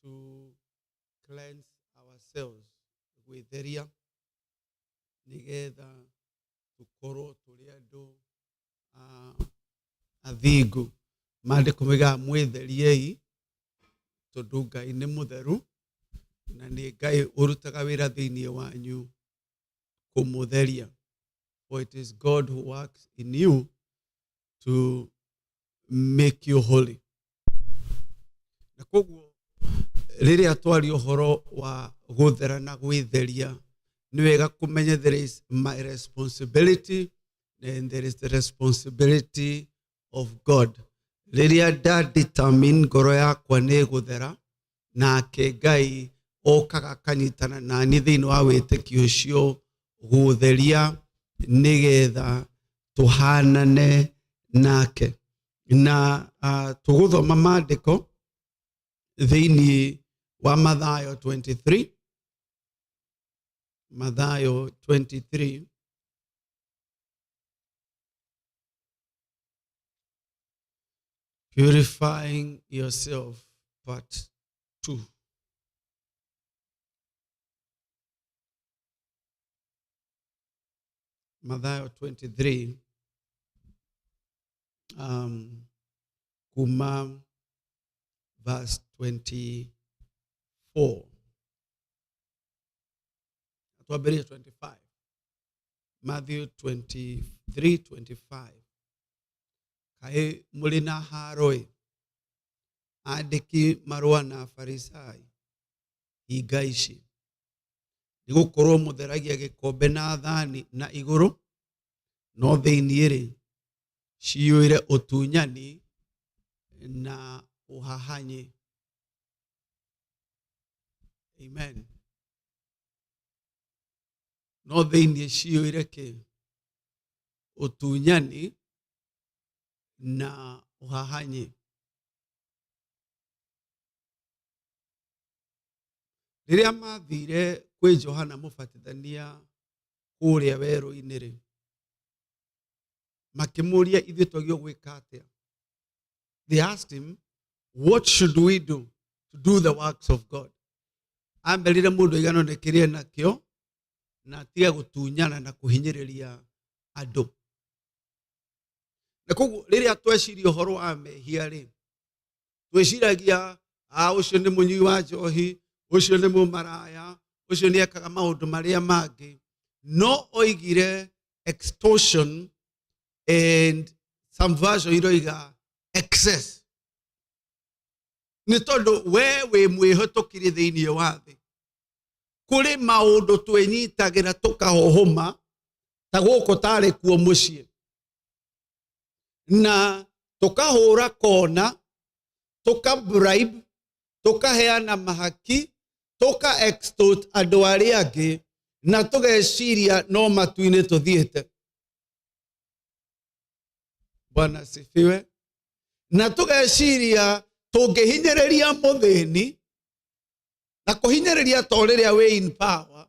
To cleanse ourselves, gwĩtheria nĩgetha tũkorwo tũrĩ andũ athingu. Maandĩko moigaga mwĩtheriei tondũ Ngai nĩ mũtheru na nĩ Ngai ũrutaga wĩra thĩinĩ wanyu kũmũtheria. For it is God who works in you to make you holy. Na koguo rĩrĩa twaria ũhoro wa gũthera na gwĩtheria, nĩ wega kũmenya there is my responsibility and there is the responsibility of God. Rĩrĩa nda determine ngoro yakwa nĩ gũthera, nake Ngai okaga akanyitana nani thĩinĩ wa wĩtĩkio ũcio gũtheria nĩgetha tũhanane nake. Na tũgũthoma maandĩko thĩinĩ wa Mathayo 23, Mathayo 23 Purifying Yourself Part 2. Mathayo 23 kuma verse 24 twambĩrĩrie 25. Matthew 23 25. Kaĩ mũrĩ na haro-ĩ, andĩki marũa na Afarisai, hinga ici, nĩ gũkorwo mũtheragia gĩkombe na thani na igũrũ, no thĩinĩ-rĩ, ciyũire ũtunyani na ũhahanyi. Amen. No thĩinĩ ciyũire kĩ? Ũtunyani na ũhahanyi. Rĩrĩa mathire kwĩ Johana Mũbatithania kũrĩa werũ-inĩ rĩ, makĩmũria ithuĩ twagĩrĩirwo gwĩka atĩa? They asked him, what should we do to do the works of God? Amerire mũndũ aigano nĩ kĩrĩa nakĩo na atige gũtunyana na kũhinyĩrĩria andũ. Na koguo rĩrĩa tweciria ũhoro wa mehia rĩ, twĩciragia ah, ũcio nĩ mũnyui wa njohi, ũcio nĩ mũmaraya, ũcio nĩ ekaga maũndũ marĩa mangĩ. No oigire extortion and some version iroiga excess, nĩ tondũ we wĩ mwĩhĩtũkiri thĩinĩ wa thĩ. Kũrĩ maũndũ twĩnyitagĩra tũkahohoma ta gũkũ tarĩ kuo mũciĩ, na tũkahũra kona, tũka bribe, tũkaheana mahaki, tũka extort andũ arĩa angĩ, na tũgeciria no matu-inĩ tũthiĩte. Bwana sifiwe. Na tũgeciria tũngĩhinyĩrĩria mũthĩni, na kũhinyĩrĩria to rĩrĩa wĩ in power.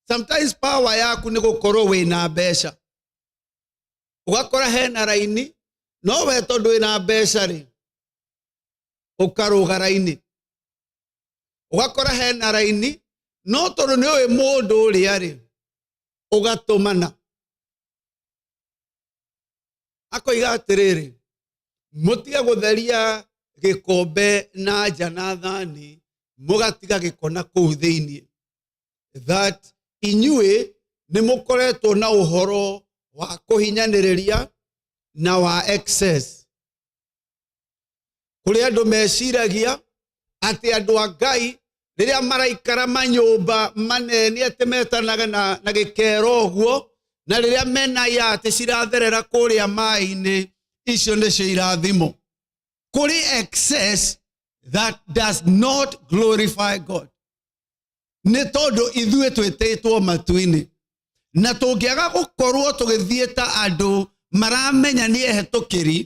Sometimes power yaku nĩ gũkorwo wĩ na mbeca, ũgakora hena raini, no we tondũ wĩna mbeca rĩ, ũkarũga raini. Ũgakora hena raini, no tondũ nĩ ũĩ mũndũ ũrĩa rĩ, ũgatũmana. Akoiga atĩrĩrĩ, mũtige gũtheria gĩkombe na nja na thani, mũgatiga gĩko na kũu thĩinĩ. That inyuĩ nĩ mũkoretwo na ũhoro wa kũhinyanĩrĩria na wa excess. Kũrĩ andũ meciragia atĩ andũ a Ngai rĩrĩa maraikara manyũmba manene atĩ metanaga na gĩkero ũguo, na rĩrĩa mena yatĩ ciratherera kũrĩa maĩ-inĩ, icio nĩcio irathimo. Kũrĩ excess that does not glorify God, nĩ tondũ ithuĩ twĩtĩtwo matu-inĩ, na tũngĩaga gũkorwo tũgĩthiĩ ta andũ maramenya nĩ ehetũkĩri,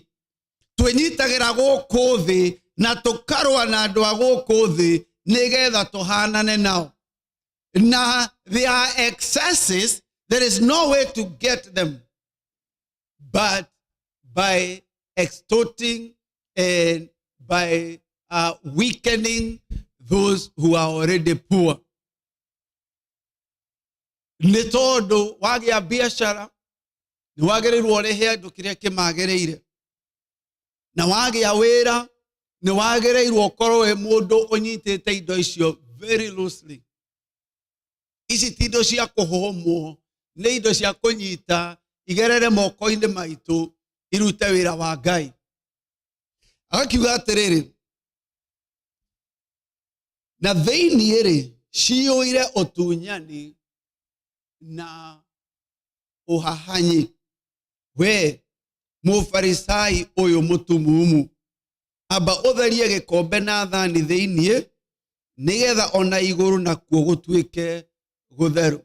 twĩnyitagĩra gũkũ thĩ na tũkarũa na andũ a gũkũ thĩ nĩgetha tũhanane nao. Na there are excesses, there is no way to get them but by extorting and by weakening those who are already poor. Nĩ tondũ wagĩa biacara nĩ wagĩrĩirwo ũrĩhe andũ kĩrĩa kĩmagĩrĩire, na wagĩa wĩra nĩ wagĩrĩirwo ũkorwo wĩ mũndũ ũnyitĩte indo icio very loosely. Ici ti indo cia kũhũmwo, nĩ indo cia kũnyita igerere moko-inĩ maitũ irute wĩra wa Ngai. Agakiuga atĩrĩrĩ, na thĩinĩ rĩ ciyũire ũtunyani na ũhahanyi. We mũfarisai ũyũ mũtumumu, amba ũtherie gĩkombe na thani thĩinĩ, nĩgetha ona igũrũ nakuo gũtuĩke gũtheru.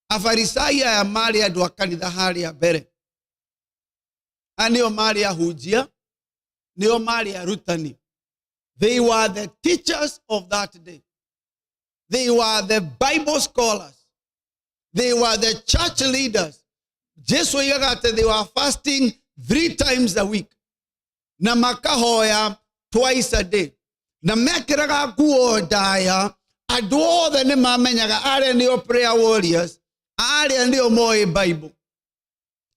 Afarisai aya marĩ andũ a kanitha harĩa mbere, aya nĩo marĩ ahunjia, nĩo marĩ arutani. They were the teachers of that day. They were the Bible scholars. They were the church leaders. Jesu oigaga atĩ they were fasting 3 times a week na makahoya twice a day, na mekĩraga nguo ndaya. Andũ othe nĩ mamenyaga arĩa nĩo prayer warriors, arĩa nĩo moĩ Bible.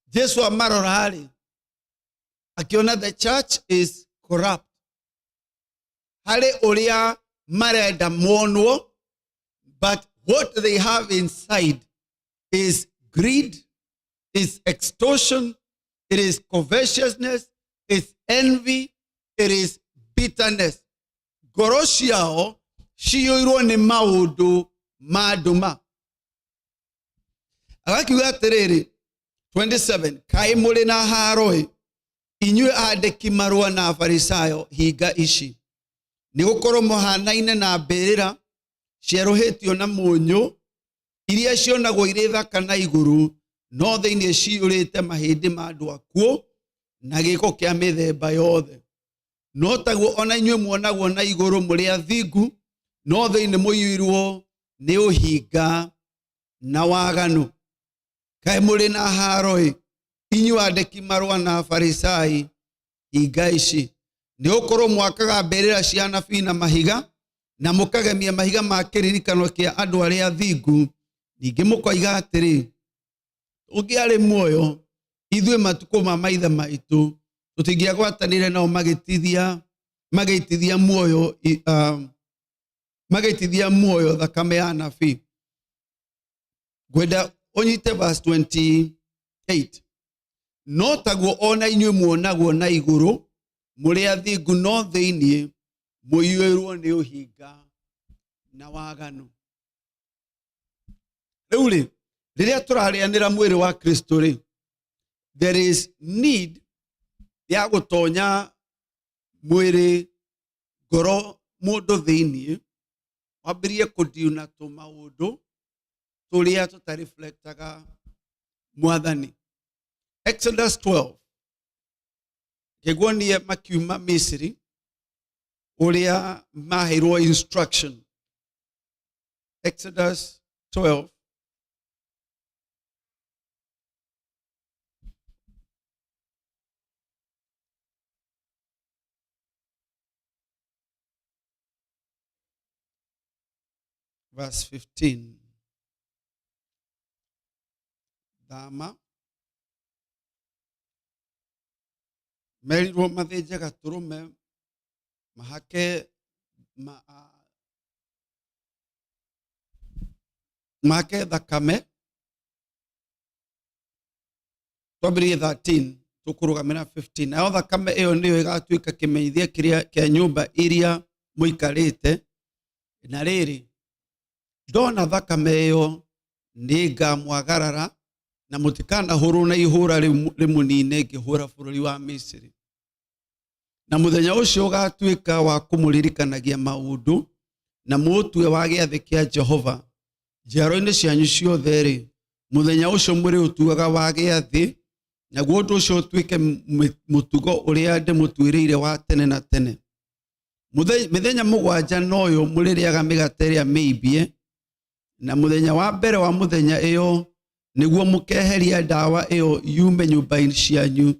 Jesu amarora-rĩ, akĩona the church is corrupt harĩ ũrĩa marenda monwo, but what they have inside is greed, is extortion, it is covetousness, it's envy, it is bitterness. Ngoro ciao ciyũirwo nĩ maũndũ ma nduma. Agakiuga atĩrĩrĩ, 27, kaĩ mũrĩ na haro-ĩ, inyuĩ andĩki marũa na Afarisayo, hinga ici, nĩ gũkorwo mũhanaine na mbĩrĩra cierũhĩtio na mũnyũ, iria cionagwo irĩ thaka na igũrũ, no thĩinĩ ciyũrĩte mahĩndĩ ma andũ akuũ na gĩko kĩa mĩthemba yothe. No taguo ona inyuĩ muonagwo na igũrũ mũrĩ athingu, no thĩinĩ mũiyũirwo nĩ ũhinga na waganu. Kaĩ mũrĩ na haro-ĩ, inyuĩ andĩki marũa na Afarisai, hinga ici, nĩ gũkorwo mwakaga mbĩrĩra cia anabii na mahiga, na mũkagemia mahiga ma kĩririkano kĩa andũ arĩa athingu. Ningĩ mũkoiga atĩrĩ, ũngĩarĩ muoyo ithuĩ matukũ ma maithe maitũ tũtingĩagwatanire nao magĩitithia muoyo, magĩitithia muoyo thakame ya anabii. Ngwenda ũnyite verse 28. No taguo ona inyuĩ muonagwo na igũrũ mũrĩ athingu, no thĩinĩ mũiyũirwo nĩ ũhinga na waganu. Rĩu rĩ, rĩrĩa tũrarĩanĩra mwĩrĩ wa Kristo rĩ, there is need ya gũtonya mwĩrĩ ngoro mũndũ thĩinĩ, wambĩrĩrie kũdiuna tũmaũndũ tũrĩa tũtareflectaga Mwathani. Exodus 12, ngĩguonie makiuma Misiri ũrĩa maheirwo instruction. Exodus 12 verse 15. Thama merirwo mathĩnje gatũrũme mahake mahake thakame. Twambĩrĩrie 13 tũkũrũgamĩra 15. Nayo thakame ĩyo nĩyo ĩgatuĩka kĩmenyithia kĩrĩa kĩa nyũmba iria mũikarĩte. Na rĩrĩ, ndona thakame ĩyo nĩngamwagarara, na mũtikanahũrwo na ihũra rĩmũnine ngĩhũra bũrũri wa Misiri. Na mũthenya ũcio ũgatuĩka wa kũmũririkanagia maũndũ, na mũũtue wa gĩathĩ kĩa Jehova njiaro-inĩ cianyu ciothe-rĩ, mũthenya ũcio mũrĩũtuaga wa gĩathĩ, naguo ũndũ ũcio ũtuĩke mũtugo ũrĩa ndĩmũtuĩrĩire wa tene na tene. Mĩthenya mũgwanja noyo mũrĩrĩaga mĩgate ĩrĩa mĩimbie, na mũthenya wa mbere wa mũthenya ĩyo nĩguo mũkeheria ndawa ĩyo yume nyũmba-inĩ cianyu.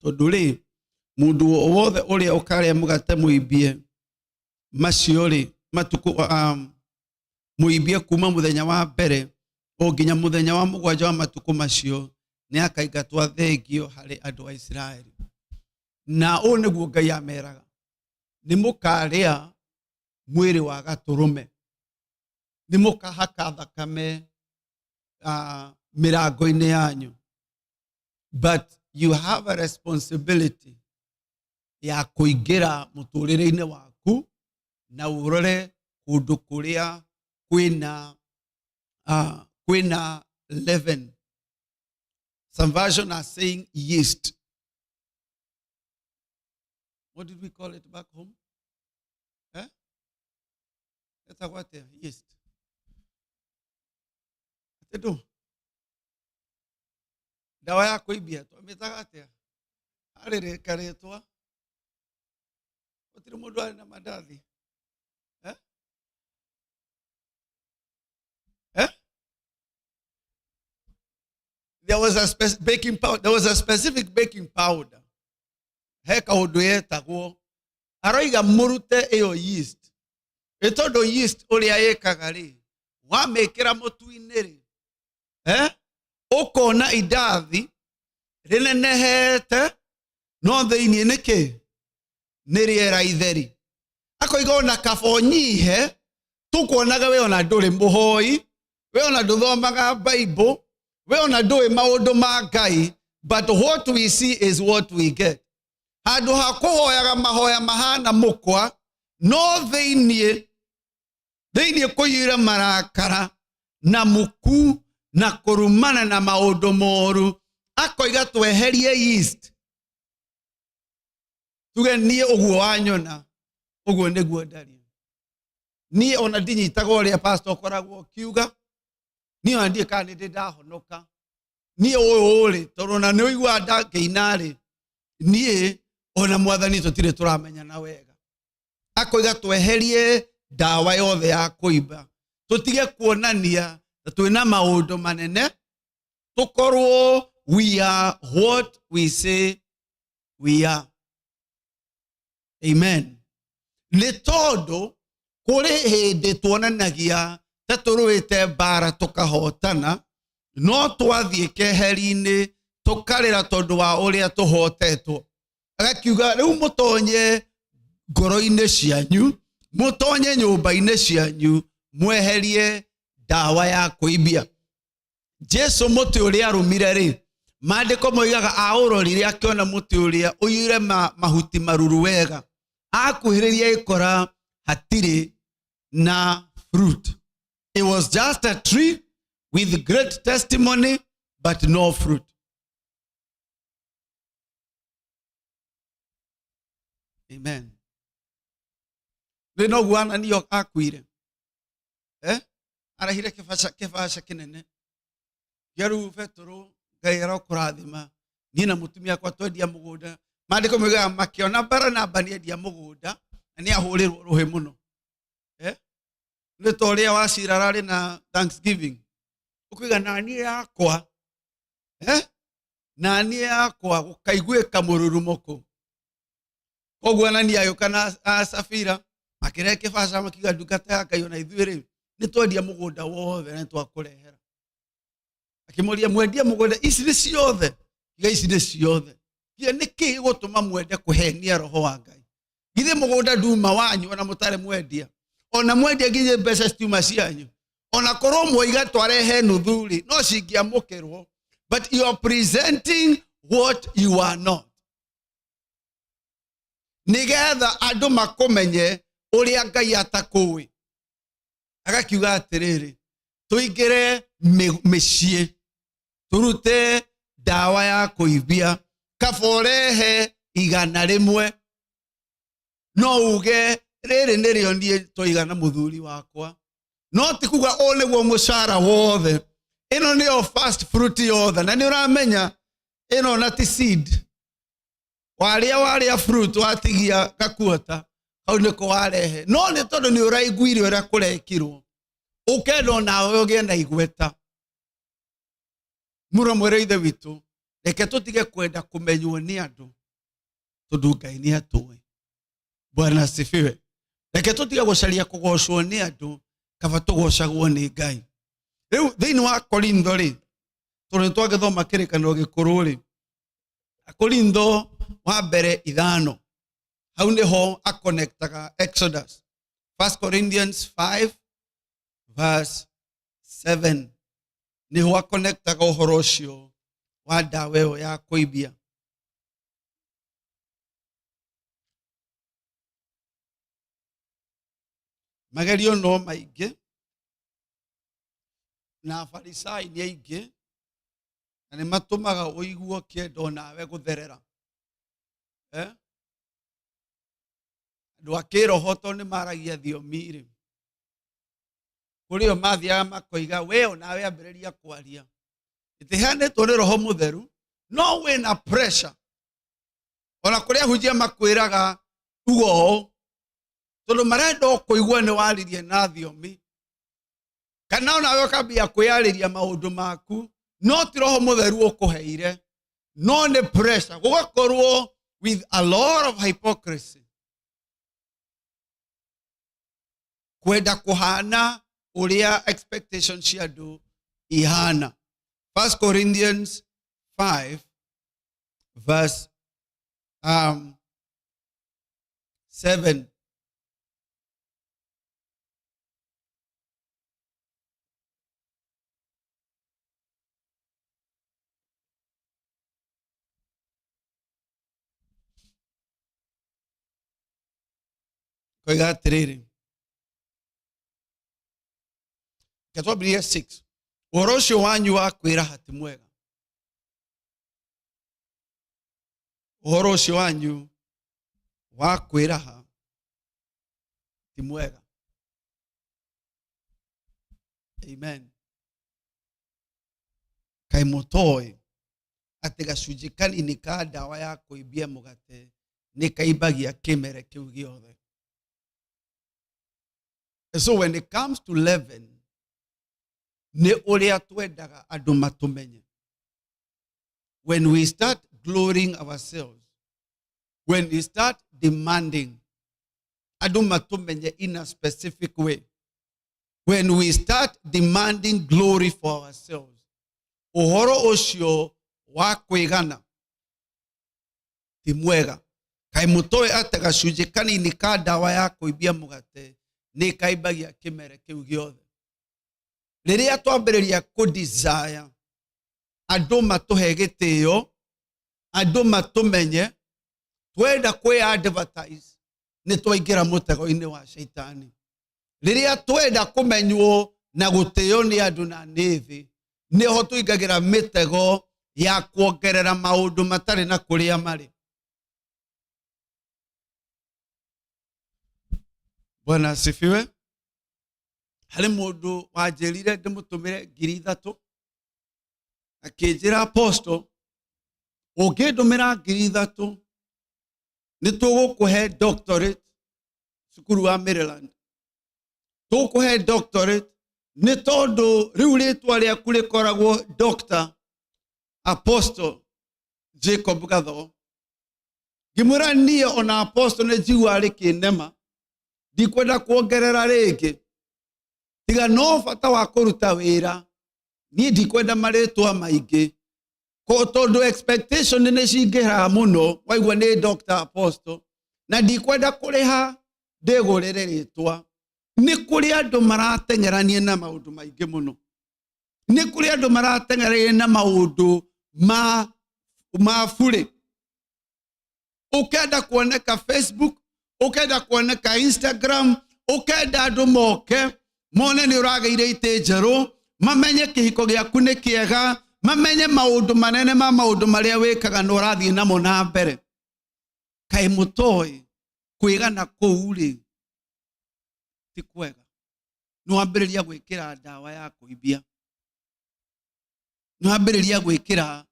Tondũ rĩ, mũndũ o wothe ũrĩa ũkarĩa mũgate mũimbie macio-rĩ, matukũ mũimbie kuma mũthenya wa mbere o nginya mũthenya wa mũgwanja wa matukũ macio nĩ akaingatwo athengio harĩ andũ a Isiraeli. Na ũũ nĩguo Ngai ameraga, nĩ mũkarĩa mwĩrĩ wa gatũrũme, nĩ mũkahaka thakame mĩrango-inĩ yanyu, but you have a responsibility ya kũingĩra mũtũrĩre-inĩ waku na ũrore kũndũ kũrĩa kwĩna kwĩna leaven. Some version are saying yeast. What did we call it back home? Eh? Etagwo atĩa? Yeast. Atĩ ndũ? Ndawa ya kũimbia twamĩtaga atĩa? Harĩ karĩtwa. Gũtirĩ mũndũ arĩ na mandathi. Eh? Eh? There was a baking powder. There was a specific baking powder. He kaũndũ yetagwo. Aroiga mũrute ĩyo yeast. Ĩ tondũ yeast ũrĩa ĩkaga rĩ, wamĩkĩra mũtu-inĩ rĩ, eh? Ũkona indathi rĩnenehete no thĩinĩ nĩ kĩ? Nĩ rĩera itheri. Akoiga ona kaba ũnyihe, tũkuonaga we ona ndũrĩ mũhoi, we ona ndũthomaga Bible, we ona ndũĩ maũndũ ma Ngai, but what we see is what we get. Handũ ha kũhoyaga mahoya mahana mũkwa, no thĩinĩ thĩinĩ kũiyũire marakara na muku na kũrumana na maũndũ moru. Akoiga tweherie yeast, tuge niĩ ũguo wanyona ũguo nĩguo ndariĩ. Niĩ ona ndinyitaga ũrĩa pastor ũkoragwo ũkiuga, niĩ ona ndiĩ kana nĩ ndĩ ndahonoka. Niĩ ũyũ rĩ, tondũ ona nĩ ũiguaga ndangĩina rĩ, niĩ ona mwathani tũtirĩ tũramenyana wega. Akoiga tweherie ndawa yothe ya kũimba, tũtige kuonania ta twĩna maũndũ manene, tũkorwo we are what we say we are. Amen. Nĩ tondũ kũrĩ hĩndĩ tuonanagia ta tũrũĩte mbara tũkahotana, no twathiĩ keheri-inĩ tũkarĩra tondũ wa ũrĩa tũhotetwo. Agakiuga rĩu mũtonye ngoro-inĩ cianyu, mũtonye nyũmba-inĩ cianyu, mweherie ndawa ya kũimbia. Jesu mũtĩ ũrĩa arũmire rĩ, maandĩko moigaga aũrorire akĩona mũtĩ ũrĩa ũiyũire mahuti maruru wega, akuhĩrĩria ĩkora hatirĩ na fruit. It was just a tree with great testimony but no fruit. Amen. Nĩ noguo Anania akuire, eh? Arahire kĩbaca kĩbaca kĩnene gĩa rĩu Betũrũ, Ngai arokũrathima, niĩ na mũtumia akwa twendia mũgũnda. Maandĩko moigaga makĩona Baranaba nĩendia mũgũnda na nĩ ahũrĩrwo rũhĩ mũno, eh? Nĩ ta ũrĩa wacira ararĩ na Thanksgiving, ũkũiga na niĩ yakwa, eh? Na niĩ yakwa gũkaiguĩka mũrurumo kũu. Koguo Anania agĩũka na Safira makĩrehe kĩbaca, makiuga ndungata ya Ngai, ona ithuĩ rĩ nĩ twendia mũgũnda wothe na nĩtwakũrehera. Akĩmũria, mwendia mũgũnda ici nĩ ciothe? Iga ici nĩ ciothe. Kiuga nĩ kĩ gĩgũtũma mwende kũhenia roho wa Ngai? Githĩ mũgũnda nduma wanyu ona mũtarĩ mwendia? Ona mwendia nginya mbeca citiuma cianyu. Ona korwo mwoiga twarehe nuthu rĩ, no cingĩamũkĩrwo, but you are presenting what you are not, nigetha andũ makũmenye ũrĩa Ngai atakũĩ. Agakiuga atĩrĩrĩ, tũingĩre mĩciĩ tũrute ndawa ya kũimbia, kaba ũrehe 100 no uge rĩrĩ nĩrĩo niĩ twaiga na mũthuri wakwa, no ti kuga ũũ nĩguo mũcara wothe. Ĩno nĩyo first fruit yothe, na nĩ ũramenya ĩno na ti seed. Warĩa warĩa fruit watigia gakuota kau nĩko warehe, no nĩ tondũ nĩ ũraiguire ũrĩa kũrekirwo, ũkenda onawe ũgĩe na igweta. Mũro mwĩre ithe witũ, reke tũtige kwenda kũmenywo nĩ andũ, tondũ Ngai nĩ atũĩ. Bwana asifiwe. Reke tũtige gũcaria kũgocwo nĩ andũ, kaba tũgocagwo nĩ Ngai. Rĩu thĩinĩ wa Korintho rĩ, tondũ nĩ twagĩthoma kĩrĩkanĩro gĩkũrũ rĩ, Korintho wa mbere 5, hau nĩho akonektaga Exodus. 1 Corinthians 5 verse 7 nĩho akonektaga ũhoro ũcio wa ndawa ĩyo ya kũimbia. Magerio no maingĩ na Afarisai nĩ aingĩ, na nĩ matũmaga ũigue ũkĩenda onawe gũtherera. Andũ a kĩroho tondũ nĩ maragia thiomi rĩ, kũrĩ o mathiaga makoiga we onawe ambĩrĩria kwaria. Ĩtĩheanĩtwo nĩ Roho Mũtheru, no wĩna pressure. Ona kũrĩa ahunjia makwĩraga uga ũũ, tondũ marenda o kũigua nĩ waririe na thiomi, kana onawe ũkambia kwĩyarĩria maũndũ maku, no ti Roho Mũtheru ũkũheire, no nĩ pressure. Gũgakorwo with a lot of hypocrisy, kwenda kũhana ũrĩa expectation cia andũ ihana. 1 Corinthians 5 verse 7. Koiga atĩrĩrĩ, reke twambĩrĩrie 6. Ũhoro ũcio wanyu wa kwĩraha ti mwega. Ũhoro ũcio wanyu wa kwĩraha ti mwega. Amen. Kaĩ mũtoĩ atĩ gacunjĩ kanini ka ndawa ya kũimbia mũgate nĩ kaimbagia kĩmere kĩu gĩothe? So when it comes to leaven, nĩ ũrĩa twendaga andũ matũmenye. When we start glorying ourselves, when we start demanding andũ matũmenye in a specific way, when we start demanding glory for ourselves, ũhoro ũcio wa kwĩgana ti mwega. Kaĩ mũtoĩ atĩ gacunjĩ kanini ka ndawa ya kũimbia mũgate nĩ kaimbagia kĩmere kĩu gĩothe? Rĩrĩa twambĩrĩria kũ desire andũ matũhe gĩtĩo, andũ matũmenye, twenda kwĩ advertise, nĩ twaingĩra mũtego-inĩ wa shaitani. Rĩrĩa twenda kũmenywo na gũtĩo nĩ andũ na nĩ thĩ, nĩho tũingagĩra mĩtego ya kuongerera maũndũ matarĩ na kũrĩa marĩ. Bwana asifiwe. Harĩ mũndũ wanjĩrire ndĩmũtũmĩre ngiri ithatũ, akĩnjĩra apostle, ũngĩndũmĩra ngiri ithatũ nĩ tũgũkũhe doctorate cukuru wa Maryland, tũkũhe doctorate nĩ tondũ rĩu rĩtwa rĩaku rĩkoragwo Doctor Apostle Jacob Gatho. Ngĩmwĩra niĩ ona apostle nĩ njiguaga rĩkĩnema, ndikwenda kuongerera rĩngĩ, tiga no bata wa kũruta wĩra. Niĩ ndikwenda marĩtwa maingĩ, tondũ expectation nĩ cingĩhaga mũno waigua nĩ Doctor Apostle, na ndikwenda kũrĩha ndĩgũrĩre rĩtwa. Nĩ kũrĩ andũ marateng'erania na maũndũ maingĩ mũno, nĩ kũrĩ andũ marateng'erania na maũndũ ma burĩ. Ũkenda kuoneka Facebook, ũkenda kuoneka Instagram, ũkenda andũ moke mone nĩ ũragĩire itĩ njerũ, mamenye kĩhiko gĩaku nĩ kĩega, mamenye maũndũ manene ma maũndũ marĩa wĩkaga na ũrathiĩ namo na mbere. Kaĩ mũtoĩ kwĩgana kũu rĩ ti kwega? Nĩ wambĩrĩria gwĩkĩra ndawa ya kũimbia, nĩ wambĩrĩria gwĩkĩra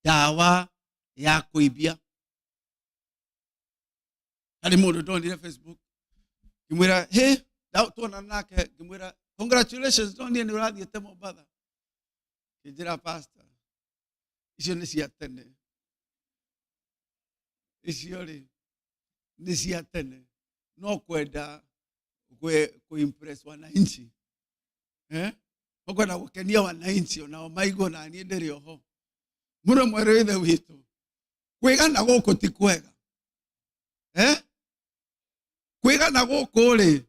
ndawa ya kũimbia. Harĩ mũndũ ndonire Facebook, ngĩmwĩra hĩ, tuonana nake ngĩmwĩra congratulations, ndonire nĩ ũrathiĩte Mombatha. Ngĩnjĩra pastor, icio nĩ cia tene, icio rĩ nĩ cia tene, no kwenda Kũ impress wananchi, eh? Ũkwenda gũkenia wananchi onao maigwo na niĩ ndĩrĩ oho. Mũno mwerũ wa ithe witũ, kwĩgana gũkũ ti kwega, eh? Kwĩgana gũkũ rĩ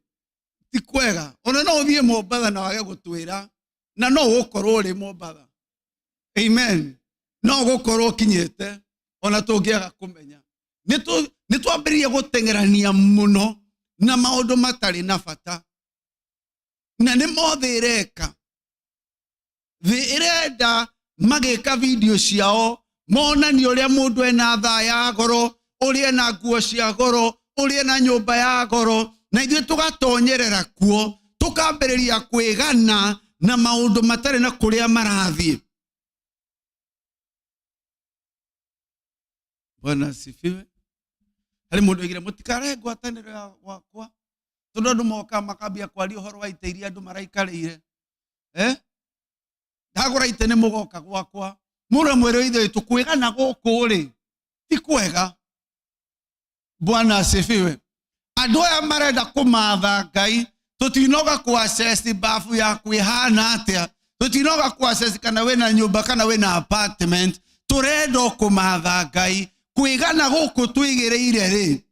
ti kwega. Ona no ũthiĩ Mombatha na wage gũtwĩra, na no ũgũkorwo ũrĩ Mombatha. Amen. No ũgũkorwo ũkinyĩte ona tũngĩaga kũmenya. Nĩ twambĩrĩria gũteng'erania mũno na maũndũ matarĩ na bata, na nĩ mothe ĩreka. Thĩ ĩrenda magĩka video ciao monanie ũrĩa mũndũ ena thaa ya goro, ũrĩa ena nguo cia goro, ũrĩa ena nyũmba ya goro, na ithuĩ tũgatonyerera kuo, tũkambĩrĩria kwĩgana na maũndũ matarĩ na kũrĩa marathiĩ. Bwana asifiwe. Harĩ mũndũ oigire, mũtikarehe ngwatanĩro ya gwakwa, tondũ andũ moka makambia kwaria ũhoro wa itĩ iria andũ maraikarĩire, eh? Ndagũra itĩ nĩ mũgoka gwakwa. Mũrũ mwĩrĩ wa ithe witũ, kwĩgana gũkũ rĩ ti kwega. Bwana asifiwe. Andũ aya marenda kũmatha Ngai, tũtinoga kũ-assess bafu yaku ĩhana atĩa, tũtinoga kũ-assess kana wĩna nyũmba kana wĩna apartment, tũrenda o kũmatha Ngai. Kwĩgana gũkũ twĩgĩrĩire rĩ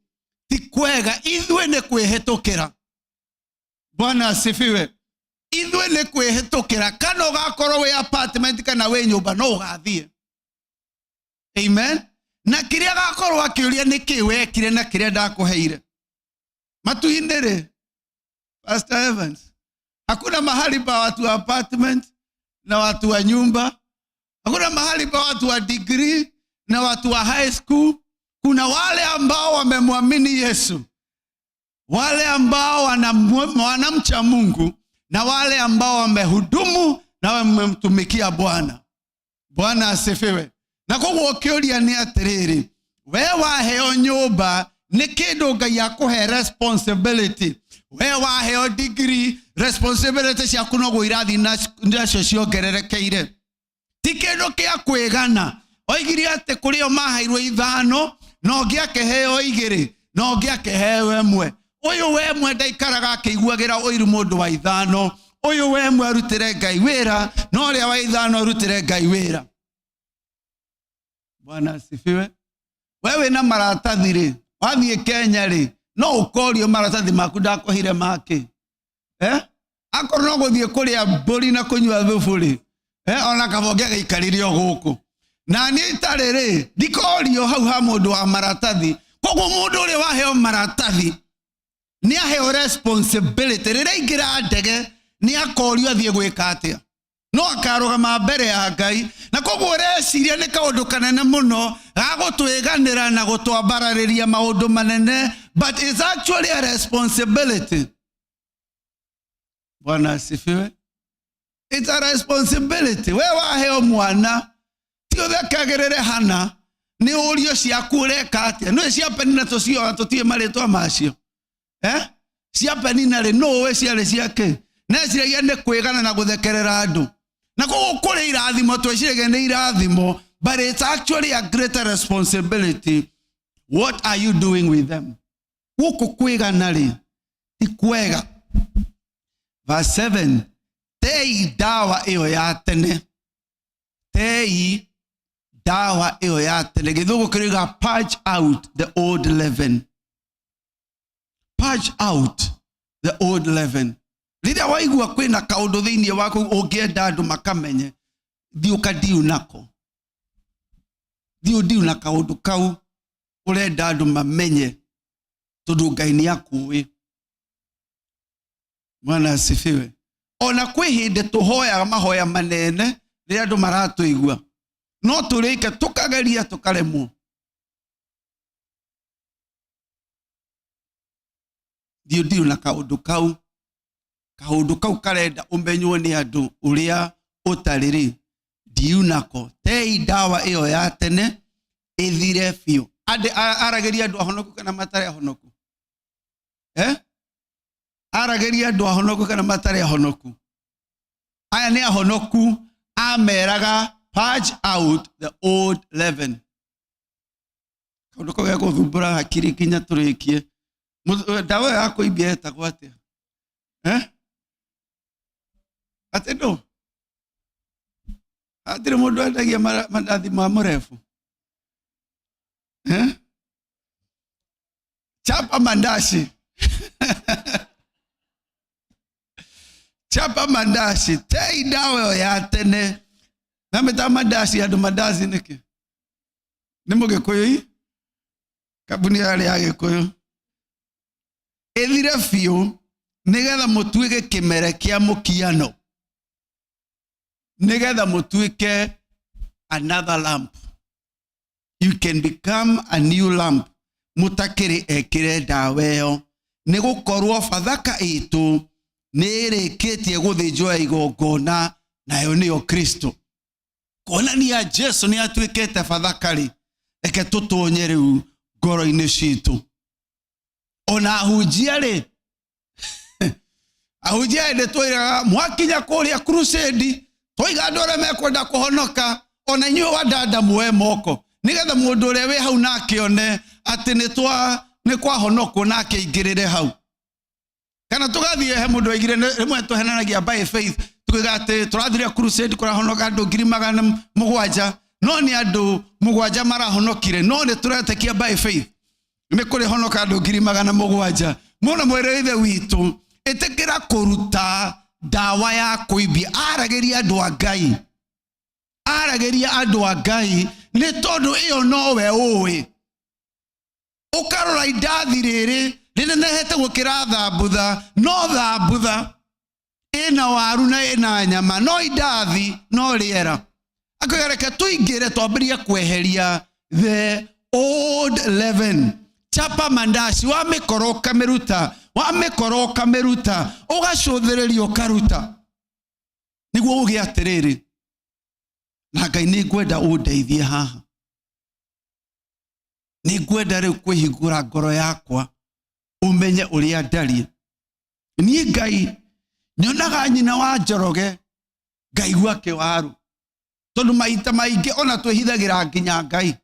ti kwega, ithuĩ nĩ kwĩhĩtũkĩra. Bwana asifiwe. Ithuĩ nĩ kwĩhĩtũkĩra, kana ũgakorwo wĩ apartment kana wĩ nyũmba, no ũgathiĩ. Amen. Na kĩrĩa agakorwo akĩũria nĩ kĩ wekire na kĩrĩa ndakũheire matu-inĩ rĩ. Pastor Evans, hakuna mahali pa watu wa apartment na watu wa nyumba, hakuna mahali pa watu wa degree na watu wa high school. Kuna wale ambao wamemwamini Yesu, wale ambao wanamcha Mungu, na wale ambao wamehudumu na wamemtumikia Bwana. Bwana asifiwe. Na koguo kĩũria nĩ atĩrĩrĩ, we waheo nyũmba nĩ kĩndũ Ngai akũhe responsibility, we waheo degree, responsibility ciaku noguo irathiĩ nacio ciongererekeire. Ti kĩndũ kĩa kwĩgana. Oigire atĩ kũrĩ o maheirwo 5, na ũngĩ akĩheo 2, na ũngĩ akĩheo 1. Ũyũ we ĩmwe ndaikaraga akĩiguagĩra ũiru mũndũ wa 5. Ũyũ we ĩmwe arutĩre Ngai wĩra, na ũrĩa wa 5 arutĩre Ngai wĩra. Bwana asifiwe. We wĩna maratathi rĩ, wathiĩ Kenya rĩ, no ũkorio maratathi maku ndakũheire makĩ, eh? Akorwo no gũthiĩ kũrĩa mbũri na kũnyua thubu rĩ, eh? Ona kaba ũngĩagĩikarire o gũkũ na niĩ itarĩ rĩ, ndikorio hau ha mũndũ wa maratathi. Koguo mũndũ ũrĩa waheo maratathi nĩ aheo responsibility. Rĩrĩa aingĩra ndege nĩ akorio athiĩ gwĩka atĩa, no akarũgama mbere ya Ngai. Na koguo ũreciria nĩ kaũndũ kanene mũno ga gũtwĩganĩra na gũtwambararĩria maũndũ manene, but it's actually a responsibility. Bwana asifiwe. It's a responsibility. We waheo mwana, ti ũthekagĩrĩre hana, nĩ ũrio ciaku ũreka atĩa. Nĩ cia Penina tũcioa tũtiĩ marĩtwa macio, eh? Cia Penina rĩ, nũ ũĩ ciarĩ ciake? Neciragia nĩ kwĩgana na gũthekerera andũ, na koguo kũrĩ irathimo twĩciragia nĩ irathimo, but it's actually a greater responsibility. What are you doing with them? Gũkũ kwĩgana rĩ ti kwega. Verse 7, tei ndawa ĩyo ya tene, tei ndawa ĩyo ya tene. Gĩthũngũ kĩroiga purge out the old leaven. Purge out the old leaven. Rĩrĩa waigua kwĩna kaũndũ thĩinĩ waku ũngĩenda andũ makamenye, thiĩ ũkandiu nako, thiĩ ũndiu na kaũndũ kau ũrenda andũ mamenye, tondũ Ngai nĩ akũĩ. Mwana asifiwe. Ona kwĩ hĩndĩ tũhoyaga mahoya manene rĩrĩa andũ maratũigua, no tũrĩke tũkageria tũkaremwo. Thiĩ ũndiu na kaũndũ kau, kaũndũ kau karenda ũmenywo nĩ andũ ũrĩa ũtarĩ rĩ, ndiu nako. Tei ndawa ĩyo ya tene ĩthire biũ. Aragĩria andũ ahonoku kana matarĩ ahonoku? Eh? Aragĩria andũ ahonoku kana matarĩ ahonoku? Aya nĩ ahonoku, ameraga purge out the old leaven. Kaũndũ kau gegũthumbũra hakiri nginya tũrĩkie. Ndawa ĩyo ya kũimbia ĩtagwo atĩa? Eh? Atĩ ndũ hatirĩ mũndũ endagia mandathi ma mũrebu. Eh? Chapa mandaci, chapa mandaci, tei ndawa ĩyo ya tene na mĩta mandaci andũ mandaci nĩkĩ nĩ mũgĩkũyũ i kambuni yarĩ ya gĩkũyũ ĩthire biũ nĩgetha mũtuĩke kĩmere kĩa mũkiano, nĩgetha mũtuĩke another lamp. You can become a new lamp mũtakĩrĩ ekĩre ndawa ĩyo, nĩ gũkorwo bathaka itũ nĩ ĩrĩkĩtie gũthĩnjwo ya igongona, nayo nĩyo Kristo. Kuonania Jesu nĩ atuĩkĩte bathaka rĩ, reke tũtonye rĩu ngoro-inĩ citũ. Ona ahunjia rĩ, ahunjia hĩndĩ twĩraga mwakinya kũrĩa crusade, twaiga andũ arĩa mekwenda kũhonoka, ona inyuĩ wadada muoe moko nĩgetha mũndũ ũrĩa wĩ hau nake one atĩ nĩ twa nĩ kwahonokwo nake aingĩrĩre hau. Kana tũgathiĩ he mũndũ waigire rĩmwe tũhenanagia by faith, tukiuga atĩ tũrathire crusade kũrahonoka andũ 700,000, no nĩ andũ 7 marahonokire, no nĩ tũretĩkia by faith nĩ kũrĩ honoka andũ 700,000. Mũno mwĩrĩ ithe witũ, ĩtĩkĩra kũruta ndawa ya kũimbia. Aragĩria andũ a Ngai, aragĩria andũ a Ngai, nĩ tondũ ĩyo nowe ũĩ. Ũkarora indathi rĩrĩ rĩnenehete gũkĩra thambutha, no thambutha ĩna waru na ĩna nyama, no indathi no rĩera. Akauga reke tũingĩre twambĩrĩrie kweheria the old leaven. Chapa mandaci, wamĩkora ũkamĩruta, wamĩkora ũkamĩruta, ũgacũthĩrĩria ũkaruta, nĩguo uge atĩrĩrĩ, na Ngai nĩ ngwenda ũndeithie haha, nĩ ngwenda rĩu kwĩhingũra ngoro yakwa ũmenye ũrĩa ndariĩ. Niĩ Ngai nyonaga nyina wa Njoroge ngaigua kĩwaru, tondũ maita maingĩ ona twĩhithagĩra nginya Ngai.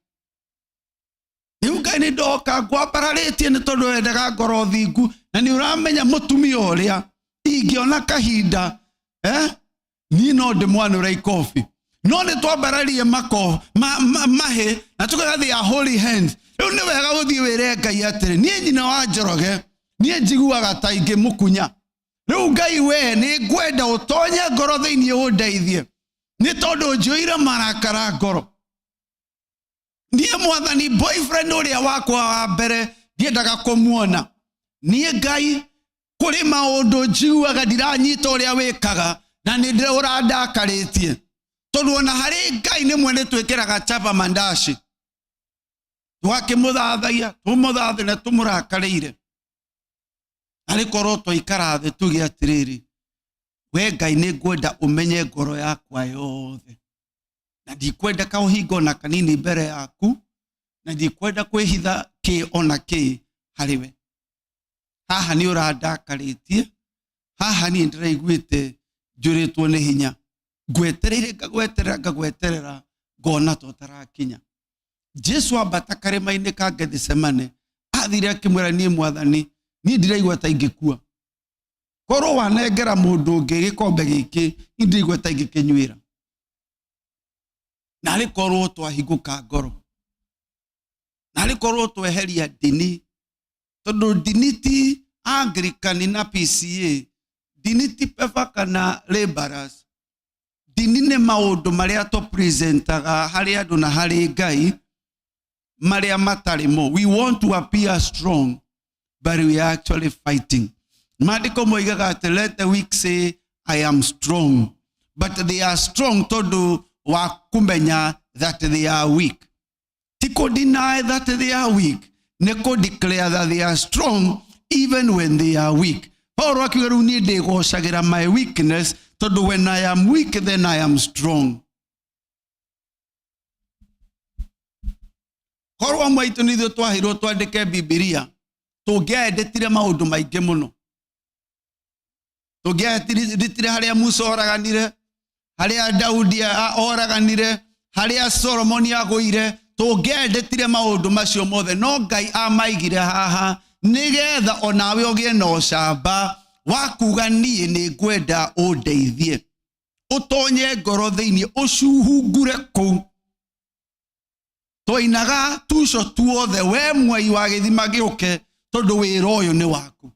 Rĩu Ngai nĩ ndoka ngwambararĩtie nĩ tondũ wendaga ngoro thingu, na nĩ ũramenya mũtumia ũrĩa ingĩona kahinda, niĩ no ndĩmwanũre ikobi, no nĩ twambararie mako mahĩ na tũkaga they are holy hands. Rĩu nĩ wega gũthiĩ wĩre Ngai atĩrĩ, niĩ nyina wa Njoroge niĩ njiguaga ta ingĩmũkunya. Rĩu Ngai we nĩ ngwenda ũtonye ngoro thĩinĩ ũndeithie, nĩ tondũ njũire marakara ngoro. Niĩ mwathani boyfriend ũrĩa wakwa wa mbere ndiendaga kũmuona. Niĩ Ngai kũrĩ maũndũ njiguaga ndiranyita ũrĩa wĩkaga na nĩ ndĩra ũrandakarĩtie, tondũ ona harĩ Ngai nĩ mwene twĩkĩraga chapa mandaci, tũgakĩmũthathaia tũmũthathe na tũmũrakarĩire. Arĩ korwo twaikara thĩ tuge atĩrĩrĩ, we Ngai nĩ ngwenda ũmenye ngoro yakwa yothe, na ndikwenda kaũhingo ona kanini mbere yaku, na ndikwenda kwĩhitha kĩ ona kĩ harĩ we. Haha nĩ ũrandakarĩtie, haha niĩ ndĩraiguĩte njũrĩtwo nĩ hinya, ngwetereire ngagweterera ngagweterera ngona ta ũtarakinya. Jesu ambata karĩma-inĩ ka Gethsemane, athire akĩmwĩra, niĩ mwathani niĩ ndiraigua ta ingĩkua, korwo wanengera mũndũ ũngĩ gĩkombe gĩkĩ niĩ ndiraigua ta ingĩkĩnyuĩra. Narĩ korwo twahingũka ngoro, narĩ korwo tweheria ndini, tondũ ndini ti Anglican na PCA, ndini ti PEFA kana laborers, ndini nĩ maũndũ marĩa tũpresentaga harĩ andũ na harĩ Ngai marĩa matarĩ mo. We want to appear strong but we are actually fighting. Maandĩko moigaga atĩ let the weak say I am strong, but they are strong tondũ wa kũmenya that they are weak. Ti kũ deny that they are weak, nĩ kũ declare that they are strong even when they are weak. Paulo akiuga rĩu niĩ ndĩgocagĩra my weakness, tondũ when I am weak then I am strong. Korwo amwe aitũ nĩ ithuĩ twaheirwo twandĩke Bibilia, tũngĩaendetire maũndũ maingĩ mũno. Tũngĩaendetire harĩa Musa oraganire, harĩa Daudi oraganire, harĩa Solomoni agũire, tũngĩaendetire maũndũ macio mothe, no Ngai amaigire haha nĩgetha onawe ũgĩe na ũcamba Wa kuga niĩ nĩ ngwenda ũndeithie, ũtonye ngoro thĩinĩ, ũcuhungure kũu. Twainaga tuco tuothe, we mwai wa gĩthima gĩũke, tondũ wĩra ũyũ nĩ waku.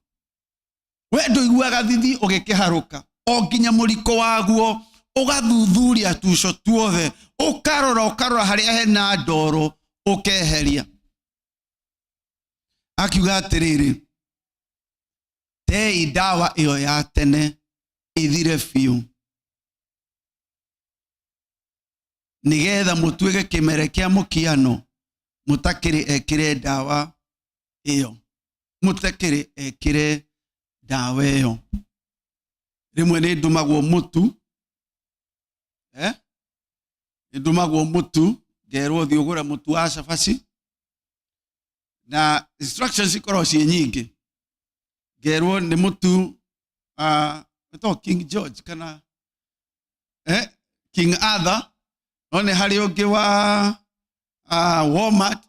We ndũiguaga thithi ũgĩkĩharũka o nginya mũriko waguo, ũgathuthuria tuco tuothe, ũkarora ũkarora harĩa hena ndoro ũkeheria. Akiuga atĩrĩrĩ, tei ndawa ĩyo ya tene ĩthire biũ, nĩgetha mũtuĩke kĩmere kĩa mũkiano mũtakĩrĩ ekĩre ndawa ĩyo, mũtakĩrĩ ekĩre ndawa ĩyo. Rĩmwe nĩ ndũmagwo mũtu, eh? Nĩ ndũmagwo mũtu, ngerwo thiĩ ũgũre mũtu wa cabaci, na instructions ikoragwo ciĩ nyingĩ. Ngerwo nĩ mũtu wĩtagwo King George kana King Arthur, no nĩ harĩ ũngĩ wa Walmart,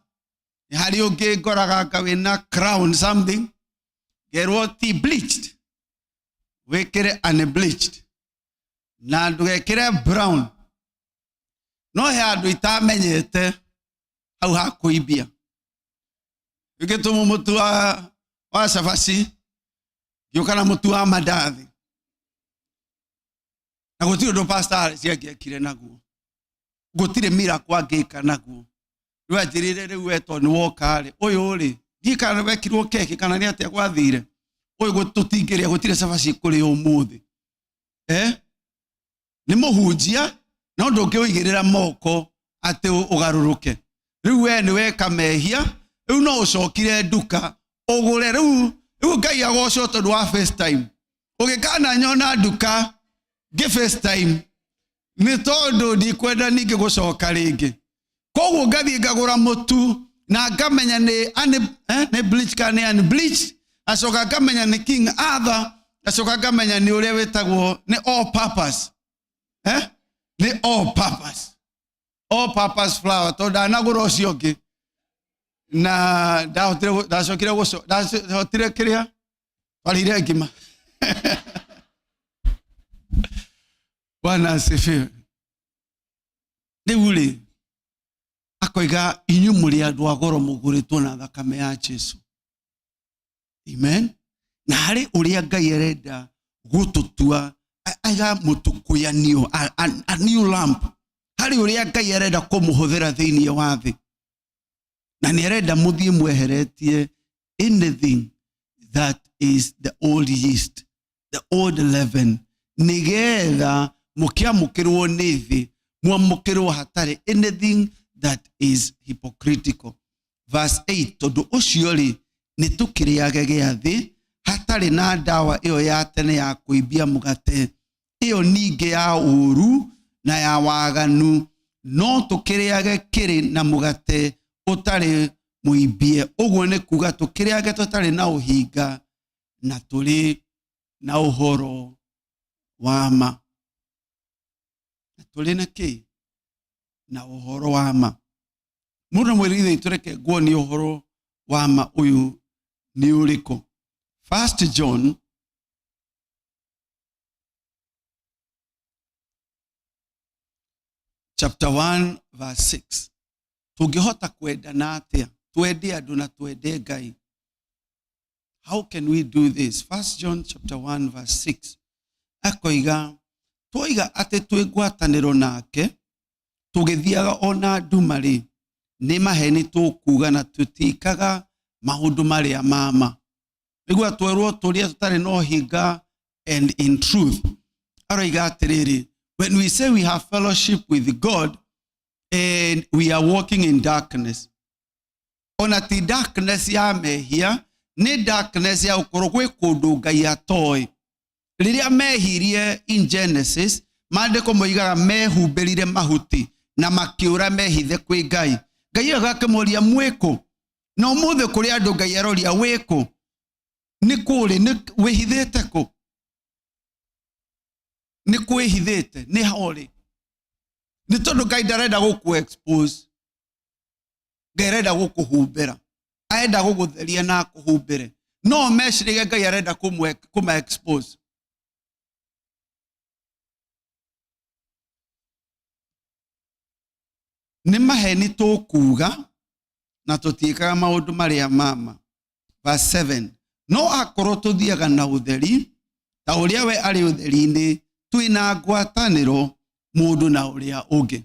nĩ harĩ ũngĩ ngoraga anga wĩna Crown something. Ngerwo ti bleached, wĩkĩre unbleached na ndũgekĩre brown. No he andũ itamenyete hau ha kũimbia. Ngĩtũmwo mũtu wa cabaci, ngĩũka na mũtu wa mandathi, na gũtirĩ ũndũ pastor ciangĩekire naguo, gũtirĩ miracle angĩka naguo. Rĩu anjĩrĩre, rĩu we tondũ nĩ woka rĩ, ũyũ rĩ, ndiĩ kana wekirwo keki kana nĩ atĩa gwathire, ũyũ tũtingĩrĩa, gũtirĩ cabaci kũrĩ ũmũthĩ. Nĩ mũhunjia, no ndũngĩũigĩrĩra moko atĩ ũgarũrũke. Rĩu we nĩ weka mehia, rĩu no ũcokire nduka ũgũre. Rĩu Ngai agocwo tondũ wa FaceTime. Ũgĩkana nyona nduka ngĩ FaceTime, nĩ tondũ ndikwenda ningĩ gũcoka rĩngĩ. Koguo ngathiĩ ngagũra mũtu na ngamenya nĩ bleach kana nĩ unbleached, acoka ngamenya nĩ King Arthur, acoka ngamenya nĩ ũrĩa wĩtagwo nĩ all purpose, nĩ all purpose, all purpose flour, tondũ ndanagũra ũcio ũngĩ na ndahotire ndacokire ndahotire kĩrĩa twarĩire ngima. Bwana asifiwe. Rĩu rĩ, akoiga inyuĩ mũrĩ andũ a goro mũgũrĩtwo na thakame ya Jesu. Amen. Na harĩ ũrĩa Ngai arenda gũtũtua, aiga mũtũkũyanio, a new lamp. Harĩ ũrĩa Ngai arenda kũmũhũthĩra thĩinĩ wa thĩ, na nĩ arenda mũthiĩ mweheretie anything that is the old yeast, the old leaven, nĩgetha mũkĩamũkĩrwo nĩ thĩ mwamũkĩrwo hatarĩ anything that is hypocritical. Verse 8, tondũ ũcio rĩ, nĩ tũkĩrĩage gĩathĩ hatarĩ na ndawa ĩyo ya tene ya kũimbia mũgate, ĩyo ningĩ ya ũũru na ya waganu, no tũkĩrĩage kĩrĩ na mũgate ũtarĩ mũimbie. Ũguo nĩ kuga tũkĩrĩage tũtarĩ na ũhinga na tũrĩ na ũhoro wa ma. Na tũrĩ na kĩ? Na ũhoro wa ma. Mũndũ mwĩrĩ ithe, tũreke nguonie ũhoro wa ma ũyũ nĩ ũrĩkũ. First John chapter 1 verse 6. Tũngĩhota kwendana atĩa? Twende andũ na twende Ngai. How can we do this? First John chapter 1 verse 6. Akoiga, twoiga atĩ twĩ ngwatanĩro nake, tũgĩthiaga ona nduma rĩ, nĩ maheni tũkuga na tũtikaga maũndũ marĩa mama. Nĩguo twerwo tũrĩa tũtarĩ na ũhinga and in truth. Aroiga atĩrĩrĩ, when we say we have fellowship with God and we are walking in darkness, ona ti darkness ya mehia, nĩ darkness ya gũkorwo gwĩ kũndũ Ngai atoĩ. Rĩrĩa mehirie in Genesis, maandĩko moigaga mehumbĩrire mahuti na makĩũra mehithe kwĩ Ngai. Ngai agakĩmoria mwĩkũ? Na ũmũthĩ kũrĩ andũ Ngai aroria wĩkũ? Nĩ kũrĩ nĩ wĩhithĩte kũ? Nĩ kwĩhithĩte nĩ horĩ? Nĩ tondũ Ngai ndarenda gũkũ expose. Ngai arenda gũkũhumbĩra, arenda gũgũtheria na akũhumbĩre. No meciragia Ngai arenda kũma expose. Nĩ maheni tũkuga na tũtiĩkaga maũndũ marĩa mama. Verse 7, no akorwo tũthiaga na ũtheri ta ũrĩa we arĩ ũtheri-inĩ, twĩ na ngwatanĩro mũndũ na ũrĩa ũngĩ.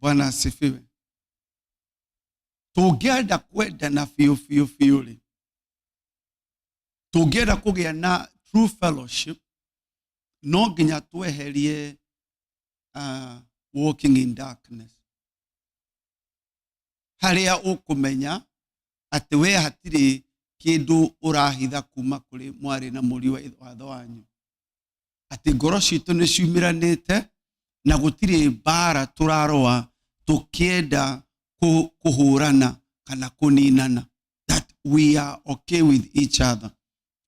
Bwana asifiwe. Tũngĩenda kwendana biũ biũ biũ rĩ, tũngĩenda kũgĩa na true fellowship, no nginya tweherie walking in darkness, harĩa ũkũmenya atĩ we hatirĩ kĩndũ ũrahitha kuma kũrĩ mwarĩ na mũriũ wa watho wanyu, atĩ ngoro citũ nĩ ciumĩranĩte na gũtirĩ mbara tũrarũa tũkĩenda kũhũrana kana kũninana, that we are okay with each other.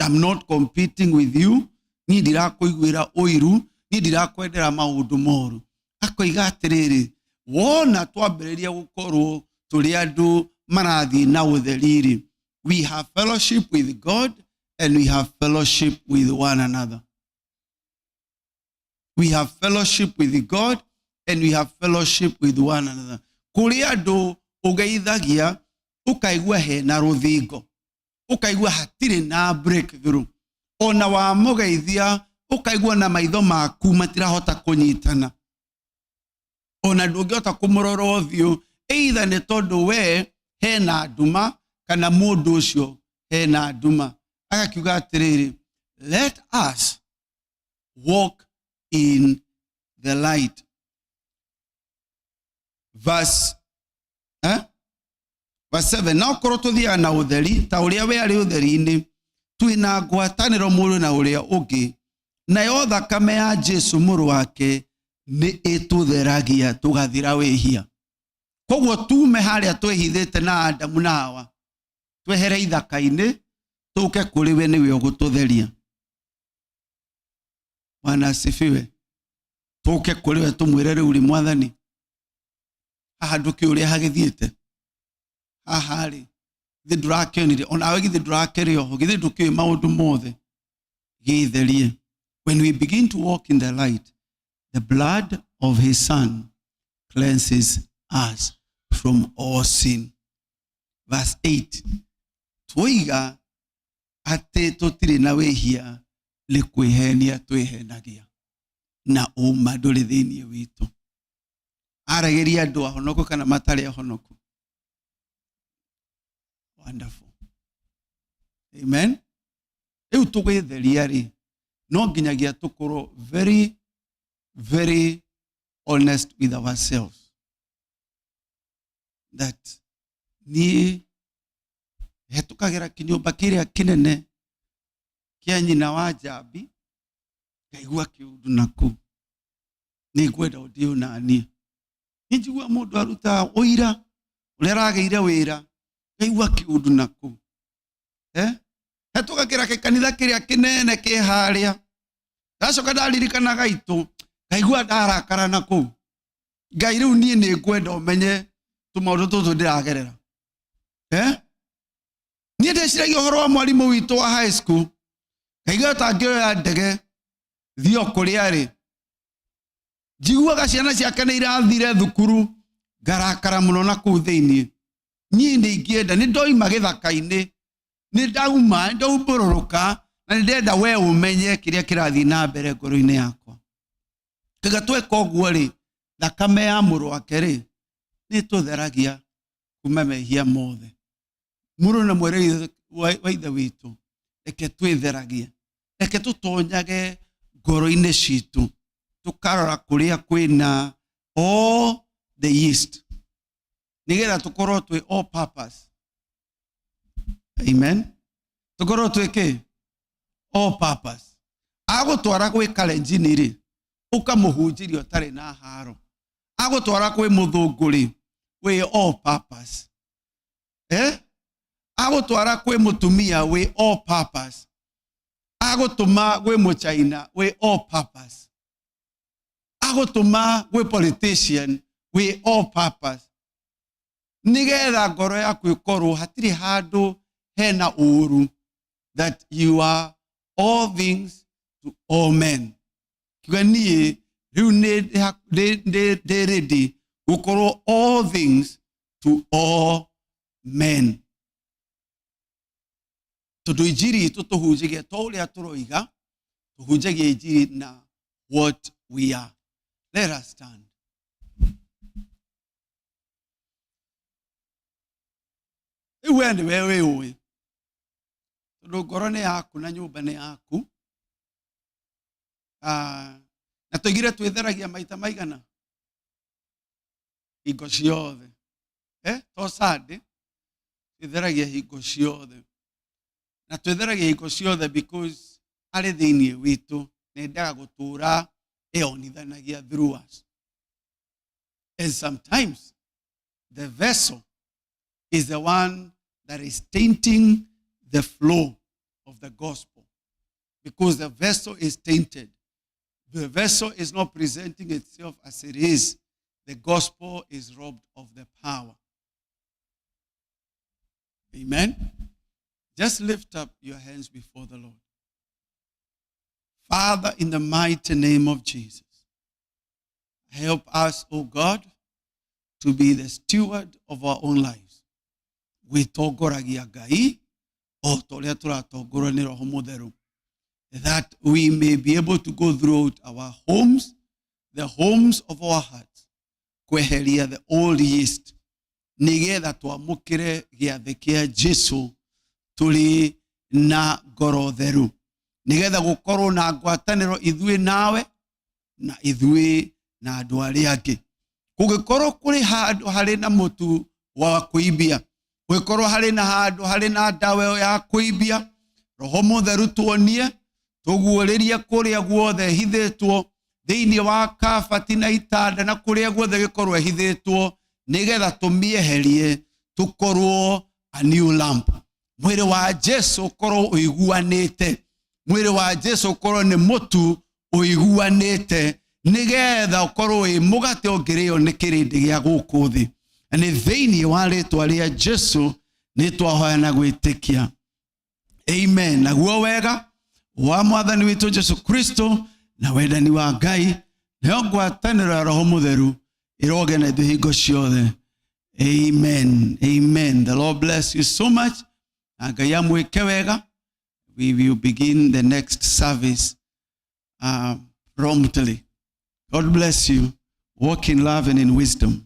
I'm not competing with you. Niĩ ndirakũiguĩra ũiru, niĩ ndirakwendera maũndũ moru. Akoiga atĩrĩrĩ, wona twambĩrĩria gũkorwo tũrĩ andũ marathiĩ na ũtheri-rĩ, we have fellowship with God and we have fellowship with one another. We have fellowship with God and we have fellowship with one another. Kũrĩ andũ ũgeithagia ũkaigua hena rũthingo, ũkaigua hatirĩ na breakthrough, ona wamũgeithia ũkaigua na maitho maku matirahota kũnyitana, ona ndũngĩhota kũmũrora ũthiũ, either nĩ tondũ we hena nduma kana mũndũ ũcio hena nduma. Agakiuga atĩrĩrĩ, let us walk in the light. Verse, eh? Verse 7, na okorwo tũthiaga na ũtheri ta ũrĩa we arĩ ũtheri-inĩ, twĩ na ngwatanĩro mũndũ na ũrĩa ũngĩ, nayo thakame ya Jesu mũrũ wake nĩ ĩtũtheragia tũgathira wĩhia. Koguo tume harĩa twĩhithĩte na Adamu na Hawa, twehere ithaka-inĩ, tũke kũrĩ we, nĩwe ũgũtũtheria. Bwana asifiwe. Tũke kũrĩ we tũmwĩre, rĩu rĩ mwathani, haha ndũkĩũĩ ũrĩa hagĩthiĩte haha rĩ, githĩ ndũrakĩonire onawe, githĩ ndũrakĩrĩ oho, githĩ ndũkĩũĩ maũndũ mothe, gĩtherie. When we begin to walk in the light, the blood of his son cleanses us from all sin. Verse 8, twoiga atĩ tũtirĩ na wĩhia nĩ kwĩhenia twĩhenagia, na ũma ndũrĩ thĩinĩ witũ. Aragĩria andũ ahonoku kana matarĩ ahonoku? Wonderful. Amen. Rĩu tũgwĩtheria rĩ, no nginyagia tũkorwo very very honest with ourselves, that niĩ hetũkagĩra kĩnyũmba kĩrĩa kĩnene kĩa nyina wa njambi, ngaigua kĩũndũ naku, nĩ ngwenda ũndĩ ũnanie. Nĩ njigua mũndũ aruta ũira ũrĩa aragĩire wĩra, ngaigua kĩũndũ naku. Eh? Hetũkagĩra gĩkanitha kĩrĩa kĩnene kĩ harĩa, ndacoka ndaririkana gaitũ, ngaigua ndarakara na kũu. Ngai, rĩu niĩ nĩ ngwenda ũmenye tũmaũndũ tũtũ ndĩragerera. Eh? Niĩ ndĩciragia ũhoro wa mwarimũ witũ wa high school, ngaigua tangĩoya ndege thiĩ o kũrĩa arĩ. Njiguaga ciana ciake nĩ irathire thukuru, ngarakara mũno na kũu thĩinĩ. Niĩ nĩ ingĩenda, nĩ ndoima gĩthaka-inĩ, nĩ ndauma, nĩ ndaumbũrũrũka, na nĩ ndenda we ũmenye kĩrĩa kĩrathiĩ na mbere ngoro-inĩ yakwa. Tiga tweka ũguo rĩ, thakame ya mũrũ wake rĩ nĩ ĩtũtheragia kuma mehia mothe. Mũrũ na mwarĩ wa ithe witũ, reke twĩtheragie, reke tũtonyage ngoro-inĩ citũ, tũkarora kũrĩa kwĩna all the yeast, nĩgetha tũkorwo twĩ all purpose. Amen. Tũkorwo twĩ kĩ? All purpose. Agũtwara gwĩ kalenjini rĩ, ũkamũhunjĩria ũtarĩ na haro. Agũtwara kwĩ mũthũngũ rĩ, wĩ all purpose. Eh? Agũtwara kwĩ mũtumia, wĩ all purpose. Agũtũma gwĩ mũchaina, wĩ all purpose. Agũtũma gwĩ politician, wĩ all purpose. Nĩgetha ngoro yaku ĩkorwo hatirĩ handũ hena ũru, that you are all things to all men. Kiuga niĩ rĩu ndĩ ready gũkorwo all things to all men. Tondũ injiri itũ tũhunjagia to ũrĩa tũroiga, tũhunjagia injiri na what we are. Let us stand. Rĩu we nĩwe wĩũĩ, tondũ ngoro nĩ yaku na nyũmba nĩ yaku. Ah, na tũigire twĩtheragia maita maigana hingo ciothe, to Sunday, twĩtheragia hingo ciothe, na twĩtheragia hingo ciothe because arĩ thĩinĩ witũ na endaga gũtũra eyonithanagia through us. And sometimes the vessel is the one that is tainting the flow of the gospel, because the vessel is tainted. The vessel is not presenting itself as it is. The gospel is robbed of the power. Amen. Just lift up your hands before the Lord. Father, in the mighty name of Jesus, help us, O God, to be the steward of our own lives. Gwĩtongoragia Ngai o ta ũrĩa tũratongorwo nĩ Roho Mũtheru, that we may be able to go throughout our homes, the homes of our hearts, kweheria the old yeast, nĩgetha twamũkĩre gĩathĩ kĩa Jesu tũrĩ na ngoro theru, nĩgetha gũkorwo na ngwatanĩro ithuĩ nawe na ithuĩ na andũ arĩa angĩ. Kũngĩkorwo kũrĩ handũ harĩ na mũtu wa kũimbia, kũngĩkorwo harĩ na handũ harĩ na ndawa ĩyo ya kũimbia, Roho Mũtheru tuonie, tũguũrĩrie kũrĩa guothe ĩhithĩtwo thĩinĩ wa kabati na itanda na kũrĩa guothe gĩkorwo ĩhithĩtwo, nĩgetha tũmĩeherie, tũkorwo a new lamp. Mwĩrĩ wa Jesu ũkorwo ũiguanĩte, mwĩrĩ wa Jesu ũkorwo nĩ mũtu ũiguanĩte, nĩgetha ũkorwo wĩ mũgate ũngĩrĩo nĩ kĩrĩndĩ gĩa gũkũ thĩ. Na nĩ thĩinĩ wa rĩtwa rĩa Jesu nĩ twahoya na gwĩtĩkia, amen. Naguo wega wa Mwathani witũ Jesu Kristo na wendani wa Ngai nayo ngwatanĩro ya Roho Mũtheru ĩroge na ithuĩ hingo ciothe. Amen, amen. The Lord bless you so much, na Ngai amwĩke wega. We will begin the next service promptly. God bless you. Walk in love and in wisdom.